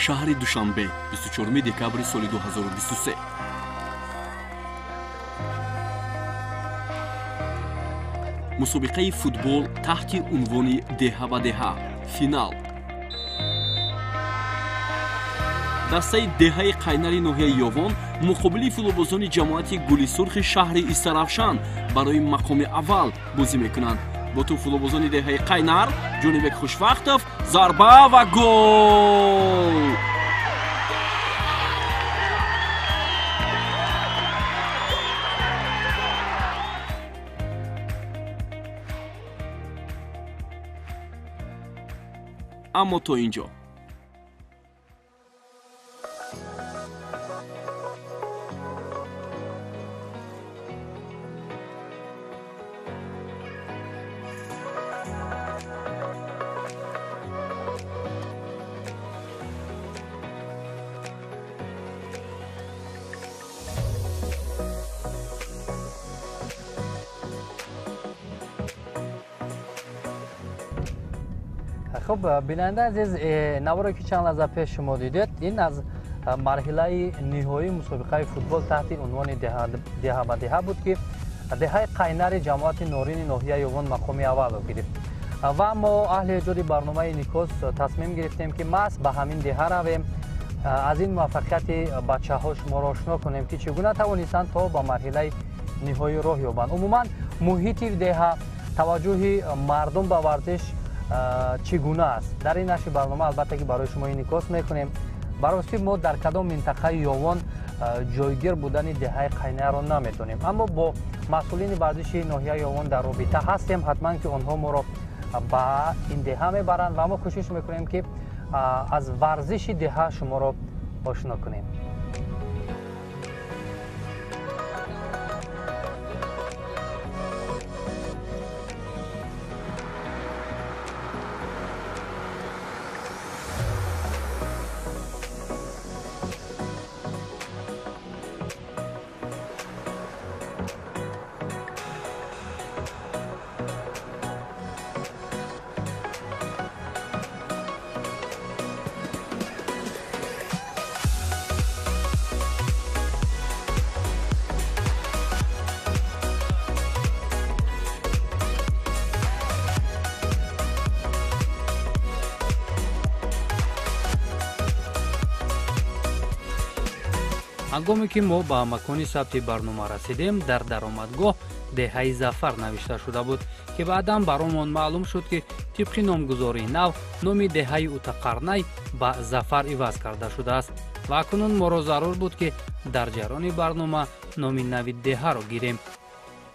Шаҳри Душанбе, 24 декабри соли 2023. Мусобиқаи футбол таҳти унвони «Деҳа ба деҳа», финал. Дастаи деҳаи Қайнари ноҳияи Ёвон муқобили футболбозони ҷамоати Гулисурхи шаҳри Истаравшан барои мақоми аввал бозӣ мекунанд. Бо тӯб футболбозони деҳаи Қайнар, Ҷонибек Хушвақтов, зарба ва гол! Аммо то ин ҷо. Хуб, бинандаи азиз, наворе ки чанд лаҳза пеш шумо дидед, ин аз марҳилаи ниҳоии мусобиқаи футбол таҳти унвони «Деҳа ба деҳа» буд, ки деҳаи Қайнари ҷамоати Норини ноҳияи Ёвон мақоми аввалро гирифт. Ва мо, аҳли эҷоди барномаи Инъикос, тасмим гирифтем, ки маҳз ба ҳамин деҳа равем, аз ин муваффақияти бачаҳо шуморо ошно кунем, ки чӣ гуна тавонистанд то ба марҳилаи ниҳоӣ роҳ ёбанд. Умуман, муҳити деҳа, таваҷҷӯҳи мардум ба варзиш чӣ гуна аст, дар ин нашри барнома албатта ки барои шумо инъикос мекунем. Барости, мо дар кадом минтақаи Ёвон ҷойгир будани деҳаи Қайнаро наметонем, аммо бо масъулини варзиши ноҳияи Ёвон дар робита ҳастем. Ҳатман ки онҳо моро ба ин деҳа мебаранд ва мо кӯшиш мекунем, ки аз варзиши деҳа шуморо ошно кунем. Ҳангоме ки мо ба макони сабти барнома расидем, дар даромадгоҳ «Деҳаи Зафар» навишта шуда буд, ки баъдан баромон маълум шуд, ки тибқи номгузории нав номи деҳаи Утақарнай ба Зафар иваз карда шудааст. Ва акнун моро зарур буд, ки дар ҷараёни барнома номи нави деҳаро гирем.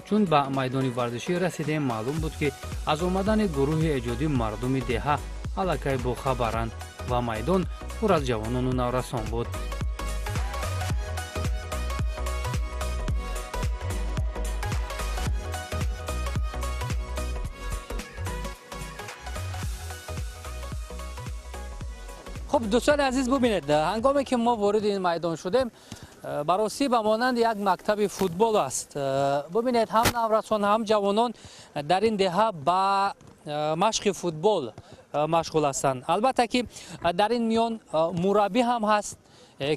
Чун ба майдони варзишӣ расидем, маълум буд, ки аз омадани гурӯҳи эҷодӣ мардуми деҳа аллакай бохабаранд ва майдон пур аз ҷавонону наврасон буд. Хуб, дӯстони азиз, бубинед, ҳангоме ки мо вориди ин майдон шудем, баросӣ ба монанди як мактаби футбол аст. Бубинед, ҳам наврасон, ҳам ҷавонон дар ин деҳа ба машқи футбол машғул ҳастанд. Албатта ки дар ин миён мураббӣ ҳам ҳаст,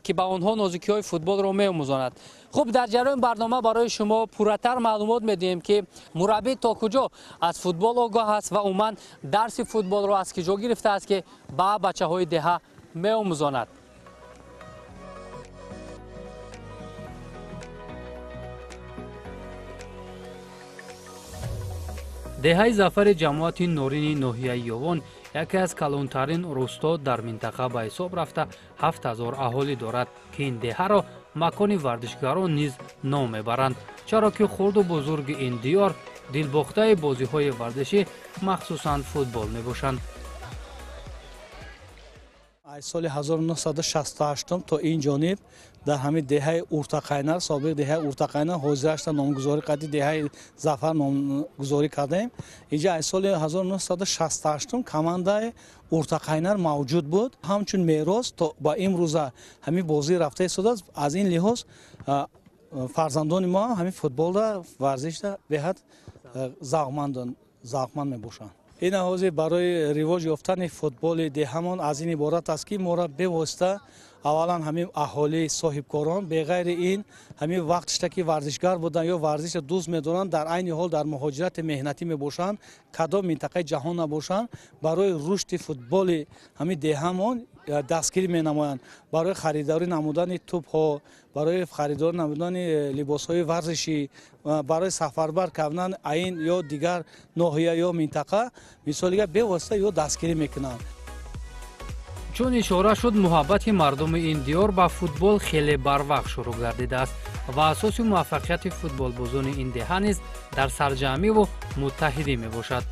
ки ба онҳо нозукиҳои футболро меомӯзонад. Хуб, дар ҷараёни барнома барои шумо пурратар маълумот медиҳем, ки мураббӣ то куҷо аз футбол огоҳ аст ва умуман дарси футболро аз киҷо гирифтааст, ки ба бачаҳои деҳа меомӯзонад. Деҳаи Зафари ҷамоати Норини ноҳияи Ёвон яке аз калонтарин рӯсто дар минтақа ба ҳисоб рафта, 7000 аҳолӣ дорад, ки ин деҳаро макони варзишгарон низ ном мебаранд, чаро ки хурду бузурги ин диёр дилбохтаи бозиҳои варзишӣ, махсусан футбол мебошанд. Аз соли 1968 то ин ҷониб дар ҳамин деҳаи Уртақайнар, собиқ деҳаи Уртақайнар, ҳозирашта номгузорӣ карди деҳаи Зафар номгузорӣ кардем. Инҷа аз соли 1968 командаи Уртақайнар мавҷуд буд. Ҳамчун мерос то ба имрӯза ҳамин бозӣ рафта истодааст. Аз ин лиҳоз фарзандони мо ҳамин футболда, варзишда беҳад завқманд мебошанд. Ин ҳозир барои ривоҷ ёфтани футболи деҳамон аз ин иборат аст, ки моро бевосита аввалан ҳамин аҳолии соҳибкорон, беғайри ин ҳамин вақтшта ки варзишгар буданд ё варзишро дӯст медоранд, дар айни ҳол дар муҳоҷирати меҳнатӣ мебошанд, кадом минтақаи ҷаҳон набошанд, барои рушди футболи ҳамин деҳамон дастгирӣ менамоянд. Барои харидорӣ намудани тӯбҳо, барои харидорӣ намудани либосҳои варзишӣ, барои сафарбар кардан айн ё дигар ноҳия ё минтақа, мисолига бевосита ё дастгирӣ мекунанд. Чун ишора шуд, муҳаббати мардуми ин диёр ба футбол хеле барвақт шурӯъ гардидааст ва асоси муваффақияти футболбозони ин деҳа низ дар сарҷамъиву муттаҳидӣ мебошад.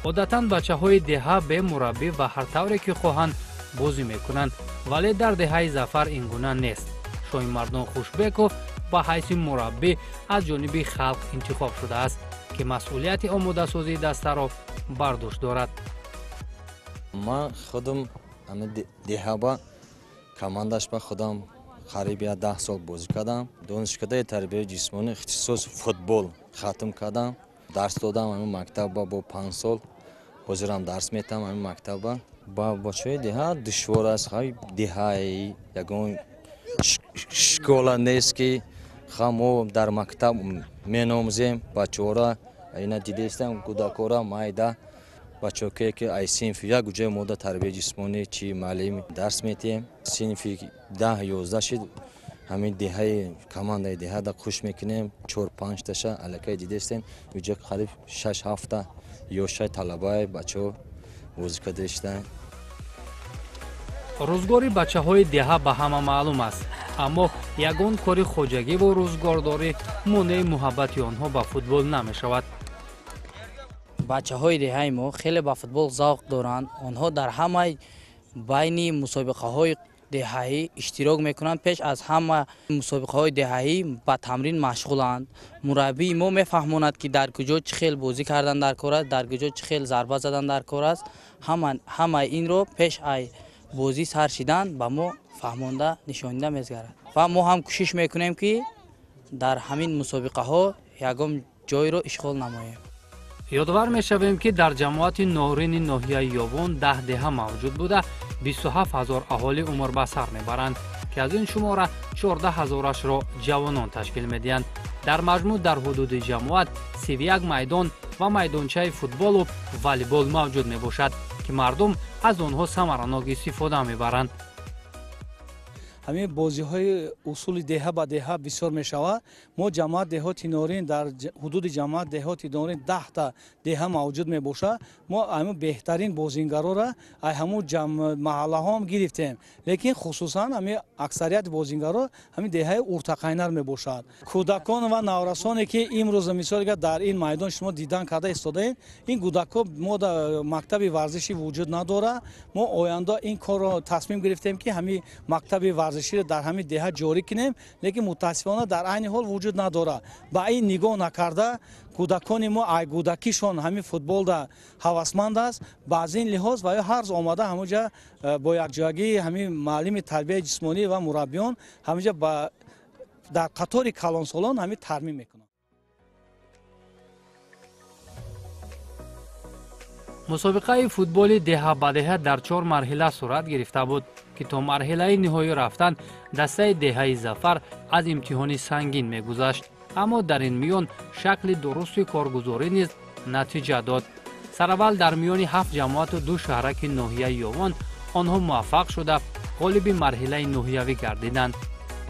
Одатан бачаҳои деҳа бе мураббӣ ва ҳар тавре ки хоҳанд бозӣ мекунанд, вале дар деҳаи Зафар ин гуна нест. Шоҳимардон Хушбеков ба ҳайси мураббӣ аз ҷониби халқ интихоб шудааст, ки масъулияти омодасозии дастаро бар дӯш дорад. Ман худам деҳаба командашба худам қариб 10 сол бозӣ кардам. Донишкадаи тарбияи ҷисмонӣ ихтисос футбол хатм кардам. Дарс додам ҳамин мактабба бо 5 сол. Ҳозирам дарс метам ҳамин мактабба. Ба бачаҳои деҳа душвор аст. Деҳаи ягон школа нест, ки мо дар мактаб меномӯзем бачаҳора. Ина дидестам кӯдакора майда бачаҳое ки ай синфи як ҷои мо дар тарбияи ҷисмонӣ чи муаллим дарс метиҳем. Синфи 10-11 шид ҳамин деҳаи командаи деҳада хуш мекунем. 4-5 таша аллакай дидестем. Уҷа қариб 6-7 та ёшаи талабаи бачаҳо бозӣ карда иштанд. Рӯзгори бачаҳои деҳа ба ҳама маълум аст, аммо ягон кори хоҷагиву рӯзгордорӣ монеи муҳаббати онҳо ба футбол намешавад. Бачаҳои деҳаи мо хеле ба футбол завқ доранд. Онҳо дар ҳамаи байни мусобиқаҳои деҳаӣ иштирок мекунанд. Пеш аз ҳама мусобиқаҳои деҳаӣ ба тамрин машғуланд. Мураббии мо мефаҳмонад, ки дар куҷо чӣ хел бозӣ кардан дар кор аст, дар куҷо чӣ хел зарба задан дар кор аст. Ҳамаи инро пеш ай бозӣ сар шидан ба мо фаҳмонда нишонида мезгарад ва мо ҳам кӯшиш мекунем, ки дар ҳамин мусобиқаҳо ягон ҷойро ишғол намоем. Ёдовар мешавем, ки дар ҷамоати Норини ноҳияи Ёвон 10 деҳа мавҷуд буда, 27 ҳазор аҳолӣ умр ба сар мебаранд, ки аз ин шумора 14 ҳазорашро ҷавонон ташкил медиҳанд. Дар маҷмӯъ дар ҳудуди ҷамоат 31 майдон ва майдончаи футболу волейбол мавҷуд мебошад, ки мардум аз онҳо самаранок истифода мебаранд. Ҳамин бозиҳои усули деҳа ба деҳа бисёр мешавад. Мо ҷамоат деҳоти Норин дар ҳудуди ҷамоат деҳоти Норин 10 деҳа мавҷуд мебошад. Мо ҳамин беҳтарин бозингарора ай ҳамун маҳаллаҳоам гирифтем, лекин хусусан ҳамин аксарияти бозингаро ҳамин деҳаи Уртақайнар мебошад. Кӯдакон ва наврасоне ки имрӯз мисол дар ин майдон шумо дидан карда истодаед, ин кӯдакҳо мо дар мактаби варзишӣ вуҷуд надорад. Мо оянда ин корро тасмим гирифтем, ки ҳамин мактаби варзиширо дар ҳамин деҳа ҷорӣ кунем, лекин мутаассифона дар айни ҳол вуҷуд надорад. Ба ин нигоҳ накарда кӯдакони мо ай кӯдакишон ҳамин футболда ҳавасманд аст. Ба аз ин лиҳоз ва ё ҳарз омада ҳамонҷа бо якҷоягии ҳамин муаллими тарбияи ҷисмонӣ ва мураббиён ҳаминҷа дар қатори калонсолон ҳамин тармим мекунанд. Мусобиқаи футболи деҳа ба деҳа дар 4 марҳила сурат гирифта буд, ки то марҳилаи ниҳоӣ рафтан дастаи деҳаи Зафар аз имтиҳони сангин мегузашт. Аммо дар ин миён шакли дурусти коргузорӣ низ натиҷа дод. Сараввал дар миёни 7 ҷамоату 2 шаҳраки ноҳияи Ёвон онҳо муваффақ шуда ғолиби марҳилаи ноҳиявӣ гардиданд.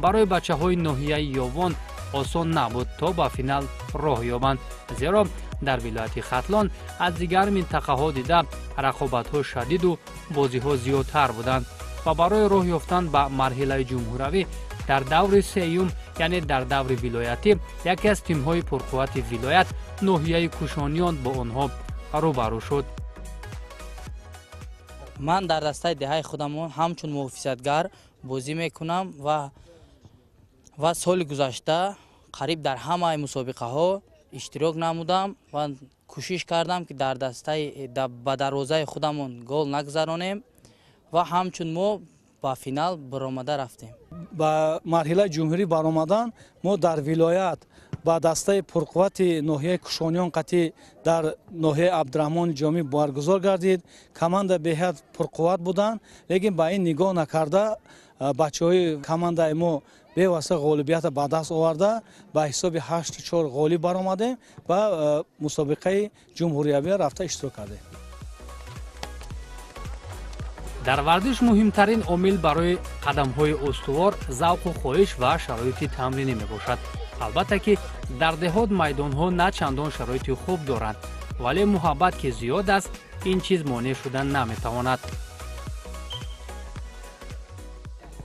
Барои бачаҳои ноҳияи Ёвон осон набуд то ба финал роҳ ёбанд, зеро дар вилояти Хатлон аз дигар минтақаҳо дида рақобатҳо шадиду бозиҳо зиёдтар буданд ва барои роҳ ёфтан ба марҳилаи ҷумҳуравӣ дар даври сеюм, яъне дар даври вилоятӣ, яке аз тимҳои пурқуввати вилоят ноҳияи Кушониён бо онҳо рӯбарӯ шуд. Ман дар дастаи деҳаи худамон ҳамчун муҳофизатгар бозӣ мекунам ва соли гузашта қариб дар ҳамаи мусобиқаҳо иштирок намудам ва кӯшиш кардам, ки дар дастаи ба дарвозаи худамон гол нагузаронем ва ҳамчун мо ба финал баромада рафтем. Ба марҳилаи ҷумҳурӣ баромадан мо дар вилоят Ба дастаи пурқуввати ноҳияи Кушониён қатъӣ дар ноҳияи Абдураҳмони Ҷомӣ баргузор гардид. Команда беҳад пурқувват буданд, лекин ба ин нигоҳ накарда бачаҳои командаи мо бевосита ғолибиятро ба даст оварда, ба ҳисоби 8-4 ғолиб баромадем ва мусобиқаи ҷумҳуриявия рафта иштирок кардем. Дар варзиш муҳимтарин омил барои қадамҳои устувор завқу хоҳиш ва шароити тамринӣ мебошад. Албатта ки дар деҳот майдонҳо на чандон шароити хуб доранд, вале муҳаббат ки зиёд аст, ин чиз монеъ шуда наметавонад.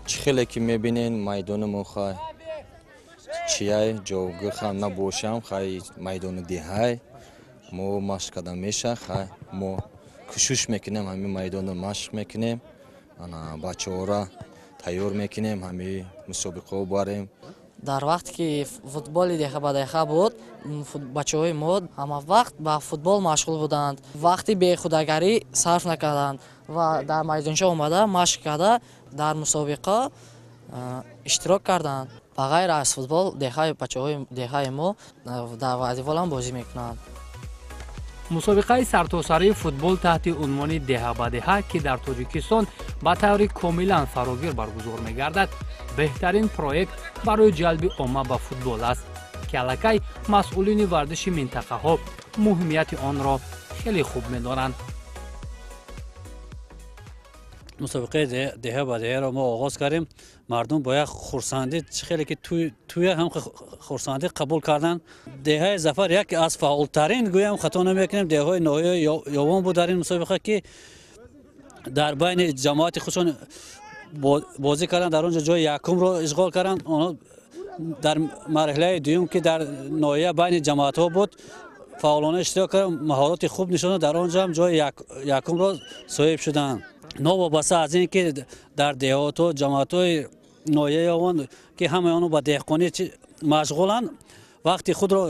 Чӣ хеле ки мебинен, майдони мо хай чияй ҷовгӣ хам набошам, хай майдони деҳай мо машқ карда меша, хай мо кӯшиш мекунем, ҳамин майдонро машқ мекунем, бачаҳоро тайёр мекунем, ҳамин мусобиқаҳо барем. Дар вақте ки футболи деҳа ба деҳа буд, бачаҳои мо ҳама вақт ба футбол машғул буданд, вақти бехудагарӣ сарф накарданд ва дар майдонча омада машқ карда дар мусобиқа иштирок карданд. Ба ғайр аз футбол бачаҳои деҳаи мо дар волейбол ҳам бозӣ мекунанд. Мусобиқаи сартосарии футбол таҳти унвони деҳа ба деҳа, ки дар Тоҷикистон ба таври комилан фарогир баргузор мегардад, беҳтарин проект барои ҷалби омма ба футбол аст, ки аллакай масъулини варзиши минтақаҳо муҳимияти онро хеле хуб медонанд. Мусобиқаи деҳа ба деҳаро мо оғоз кардем. Мардум бо як хурсандӣ, чӣ хеле ки тӯя ҳам хурсандӣ қабул карданд. Деҳаи Зафар яке аз фаъолтарин, гӯям хато намекунем, деҳаҳои ноҳияи Ёвон буд дар ин мусобиқа, ки дар байни ҷамоати худшон бозӣ карданд, дар он ҷо ҷои якумро ишғол карданд. Онҳо дар марҳилаи дуюм, ки дар ноҳия байни ҷамоатҳо буд, фаъолона иштирок карданд, маҳорати хуб нишон доданд, дар он ҷо ҳам ҷои якумро соҳиб шуданд. Новобаста аз ин ки дар деҳотҳо ҷамоатҳои ноҳияи Ёвон, ки ҳамаи онҳо ба деҳқонӣ машғуланд, вақти худро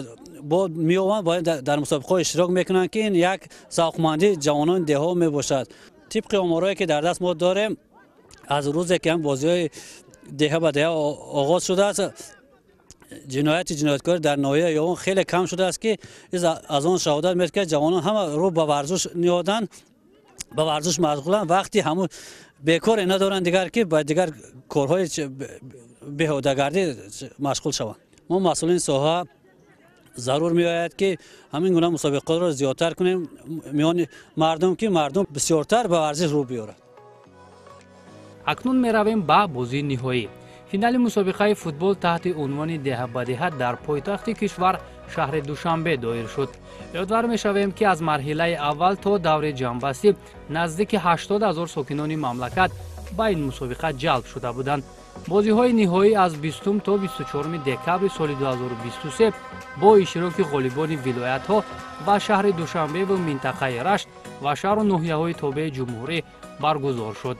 меёванд, дар мусобиқаҳо иштирок мекунанд, ки ин як завқмандии ҷавонони деҳо мебошад. Тибқи оморҳое ки дар даст мо дорем, аз рӯзе ки ҳам бозиҳои деҳа ба деҳа оғоз шудааст, ҷинояти ҷинояткорӣ дар ноҳияи Ёвон хеле кам шудааст, ки аз он шаҳодат медиҳад, ки ҷавонон ҳама рӯ ба варзиш ниҳоданд, ба варзиш машғуланд, вақти ҳамун бекоре надоранд дигар, ки ба дигар корҳои беҳудагардӣ машғул шаванд. Мо масъулини соҳа зарур меояд, ки ҳамин гуна мусобиқаҳоро зиёдтар кунем миёни мардум, ки мардум бисёртар ба варзиш рӯ биёрад. Акнун меравем ба бозии ниҳоӣ. Финали мусобиқаи футбол таҳти унвони деҳа ба деҳа дар пойтахти кишвар шаҳри Душанбе доир шуд. Ёдвар мешавем, ки аз марҳилаи аввал то даври ҷамъбастӣ наздики 80 0 сокинони мамлакат ба ин мусобиқа ҷалб шуда буданд. Бозиҳои ниҳоӣ аз 20 то 24 декабри соли 2023 бо иштироки ғолибони вилоятҳо ва шаҳри Душанбеву минтақаи Рашт ва шаҳру ноҳияҳои тобеи ҷумҳурӣ баргузор шуд.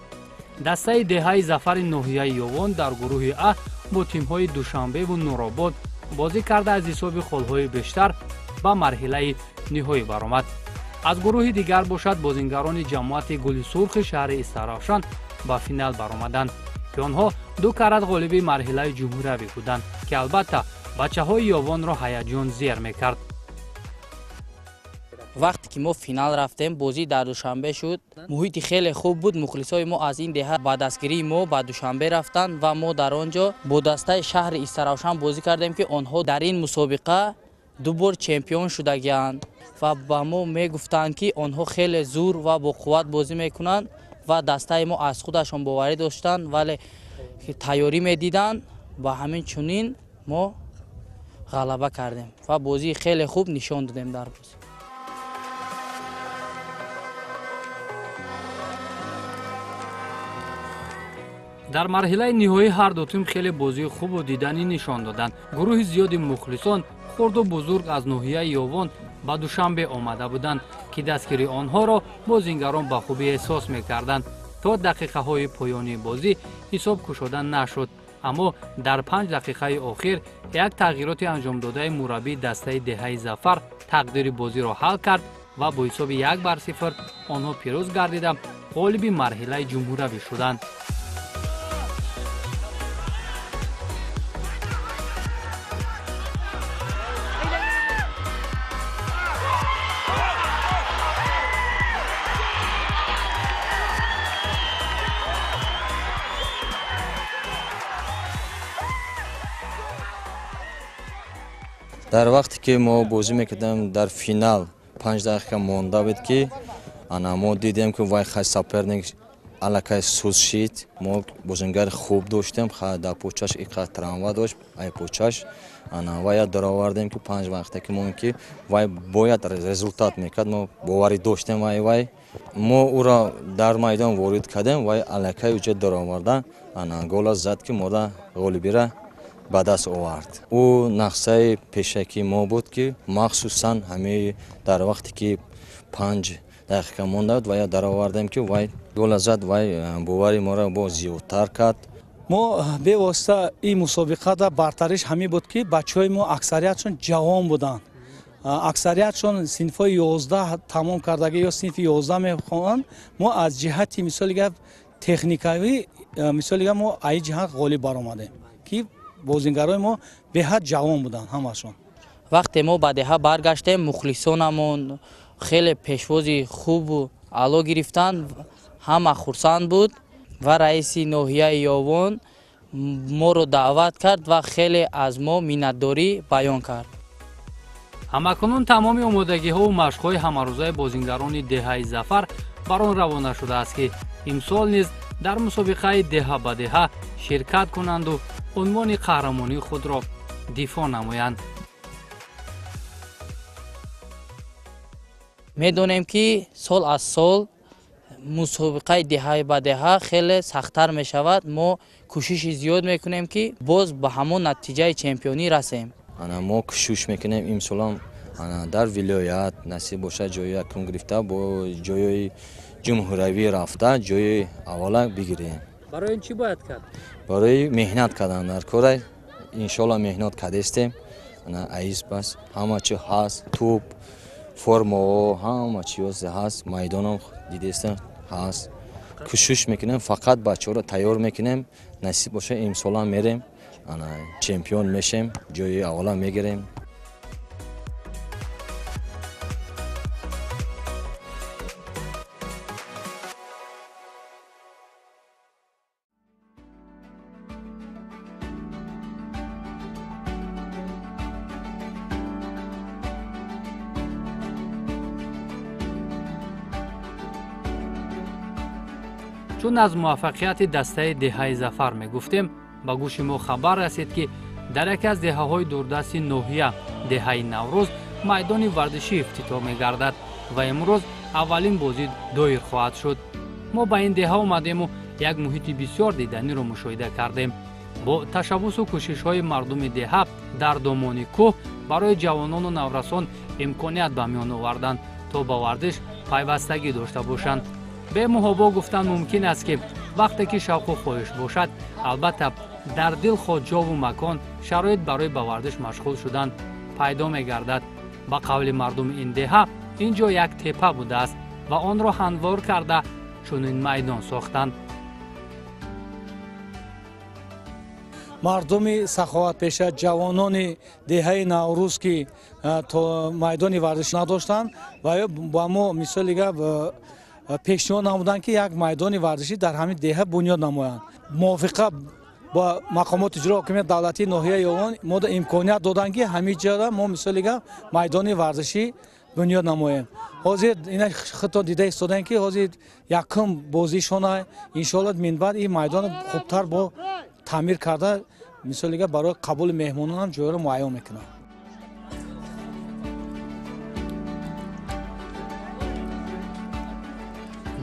Дастаи деҳаи Зафари ноҳияи Ёвон дар гурӯҳи А бо тимҳои Душанбеву Нуробод бозӣ карда, аз ҳисоби холҳои бештар ба марҳилаи ниҳоӣ баромад. Аз гурӯҳи дигар бошад, бозингарони ҷамоати Гули Сурхи шаҳри Истаравшан ба финал баромаданд, ки онҳо ду карат ғолиби марҳилаи ҷумҳуриявӣ буданд, ки албатта бачаҳои Ёвонро ҳаяҷон зер мекард. Вақте ки мо финал рафтем, бозӣ дар Душанбе шуд. Муҳити хеле хуб буд. Мухлисои мо аз ин деҳа ба дастгирии мо ба Душанбе рафтанд ва мо дар он ҷо бо дастаи шаҳри Истаравшан бозӣ кардем, ки онҳо дар ин мусобиқа ду бор чемпион шудагианд ва ба мо мегуфтанд, ки онҳо хеле зур ва бо қувват бозӣ мекунанд ва дастаи мо аз худашон боварӣ доштанд, вале тайёрӣ медиданд. Ба ҳамин чунин мо ғалаба кардем ва бозии хеле хуб нишон додем дар бозӣ. Дар марҳилаи ниҳоӣ ҳар ду тим хеле бозии хубу диданӣ нишон доданд. Гурӯҳи зиёди мухлисон, хурду бузург, аз ноҳияи Ёвон ба Душанбе омада буданд, ки дастгирии онҳоро бозингарон ба хубӣ эҳсос мекарданд. То дақиқаҳои поёнии бозӣ ҳисоб кушода нашуд, аммо дар 5 дақиқаи охир як тағйироти анҷомдодаи мураббии дастаи деҳаи Зафар тақдири бозиро ҳал кард ва бо ҳисоби 1-0 онҳо пирӯз гардида ғолиби марҳилаи ҷумҳуриявӣ шуданд. Дар вақте ки мо бозӣ мекардем, дар финал 5 дақиқа монда буд, ки ана мо дидем, ки вай хай соперник аллакай суз шид. Мо бозингари хуб доштем, дар почаш иқадр травма дошт, ай почаш ана вая даровардем, ки 5 вақте ки мо ки вай бояд результат мекард, мо боварӣ доштем. Вай мо ӯро дар майдон ворид кардем, вай аллакай уҷа дароварда ана гола зад, ки мода ғолибира ба даст овард. Ӯ нақшаи пешакии мо буд, ки махсусан ҳамаи дар вақте ки 5 дақиқа монда буд, вая даровардем, ки вай гола зад, вай бовари моро боз зиёдтар кард. Мо бевосита ин мусобиқада бартариш ҳамин буд, ки бачаҳои мо аксариятшон ҷавон буданд, аксариятшон синфҳои 11 тамом кардагӣ ё синфи 11 мехонанд. Мо аз ҷиҳати мисоли гап техникавӣ, мисоли гап, мо аз ин ҷиҳат ғолиб баромадем, ки бозингарои мо беҳад ҷавон буданд ҳамашон. Вақте мо ба деҳа баргаштем, мухлисонамон хеле пешвози хубу аъло гирифтанд, ҳама хурсанд буд ва раиси ноҳияи Ёвон моро даъват кард ва хеле аз мо миннатдорӣ баён кард. Ҳамакунун тамоми омодагиҳову машқҳои ҳамарӯзаи бозингарони деҳаи Зафар бар он равона шудааст, ки имсол низ дар мусобиқаи деҳа ба деҳа ширкат кунанду унвони қаҳрамонии худро дифоъ намоянд. Медонем, ки сол аз сол мусобиқаи деҳа ба деҳа хеле сахттар мешавад. Мо кӯшиши зиёд мекунем, ки боз ба ҳамон натиҷаи чемпионӣ расем. Ана мо кӯшиш мекунем имсолам ана дар вилоят насиб бошад ҷои якум гирифта, бо ҷои ҷумҳуравӣ рафта ҷои аввала бигирем. Барои ин чӣ бояд кард? Барои меҳнат кардан дар кора. Иншоалло меҳнат кардестем. Ана аиз бас ҳама чи ҳаст, тӯб, формаҳо, ҳама чиз ҳаст, майдонам дидестем ҳаст. Кӯшиш мекунем, фақат бачаҳоро тайёр мекунем. Насиб бошад имсолам мерем, ана чемпион мешем, ҷои аввала мегирем. Чун аз муваффақияти дастаи деҳаи Зафар мегуфтем, ба гӯши мо хабар расид, ки дар яке аз деҳаҳои дурдасти ноҳия, деҳаи Наврӯз, майдони варзишӣ ифтитоҳ мегардад ва имрӯз аввалин бозӣ доир хоҳад шуд. Мо ба ин деҳа омадему як муҳити бисёр диданиро мушоҳида кардем. Бо ташаббусу кӯшишҳои мардуми деҳа дар домони кӯҳ барои ҷавонону наврасон имконият ба миён оварданд, то ба варзиш пайвастагӣ дошта бошанд. Бемуҳобо гуфтан мумкин аст, ки вақте ки шавқу хоҳиш бошад, албатта дар дил хоҳ ҷову макон шароит барои ба варзиш машғул шудан пайдо мегардад. Ба қавли мардуми ин деҳа, ин ҷо як тепа будааст ва онро ҳамвор карда чунин майдон сохтанд. Мардуми саховатпеша, ҷавонони деҳаи Наврӯз, ки то майдони варзиш надоштанд, ва ба мо мисоли гап пешниҳод намуданд, ки як майдони варзишӣ дар ҳамин деҳа бунёд намоянд. Мувофиқа бо мақомоти иҷрои ҳокимияти давлатии ноҳияи Ёвон мо имконият доданд, ки ҳамин ҷода мо мисоли гап майдони варзишӣ бунёд намоем. Ҳозир ина худтон дида истодаем, ки ҳозир якум бозишона, иншоалло минбаъд ин майдонро хубтар бо таъмир карда, мисоли гап барои қабули меҳмонон ҳам ҷойро муайян мекунанд.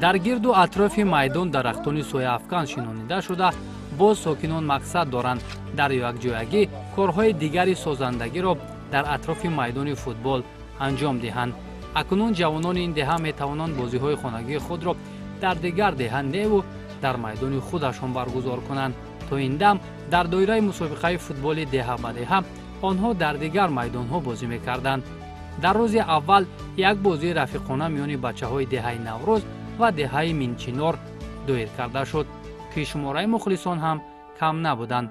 Дар гирду атрофи майдон дарахтони сояафкан шинонида шуда, боз сокинон мақсад доранд дар якҷоягӣ корҳои дигари созандагиро дар атрофи майдони футбол анҷом диҳанд. Акнун ҷавонони ин деҳа метавонанд бозиҳои хонагии худро дар дигар деҳа неву дар майдони худашон баргузор кунанд. То ин дам дар доираи мусобиқаи футболи деҳа ба деҳа онҳо дар дигар майдонҳо бозӣ мекарданд. Дар рӯзи аввал як бозии рафиқона миёни бачаҳои деҳаи Наврӯз ва деҳаи Минчинор доир карда шуд, ки шумораи мухлисон ҳам кам набуданд.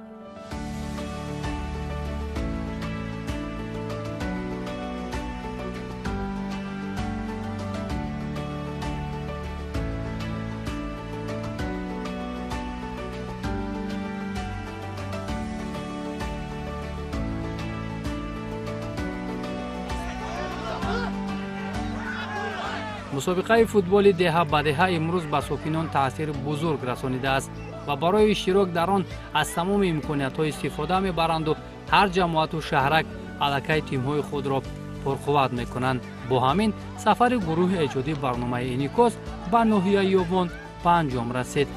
Мусобиқаи футболи деҳа ба деҳа имрӯз ба сокинон таъсири бузург расонидааст ва барои иштирок дар он аз тамоми имкониятҳо истифода мебаранду ҳар ҷамоату шаҳрак аллакай тимҳои худро пурқувват мекунанд. Бо ҳамин сафари гурӯҳи эҷодии барномаи Инъикос ба ноҳияи Ёвон ба анҷом расид.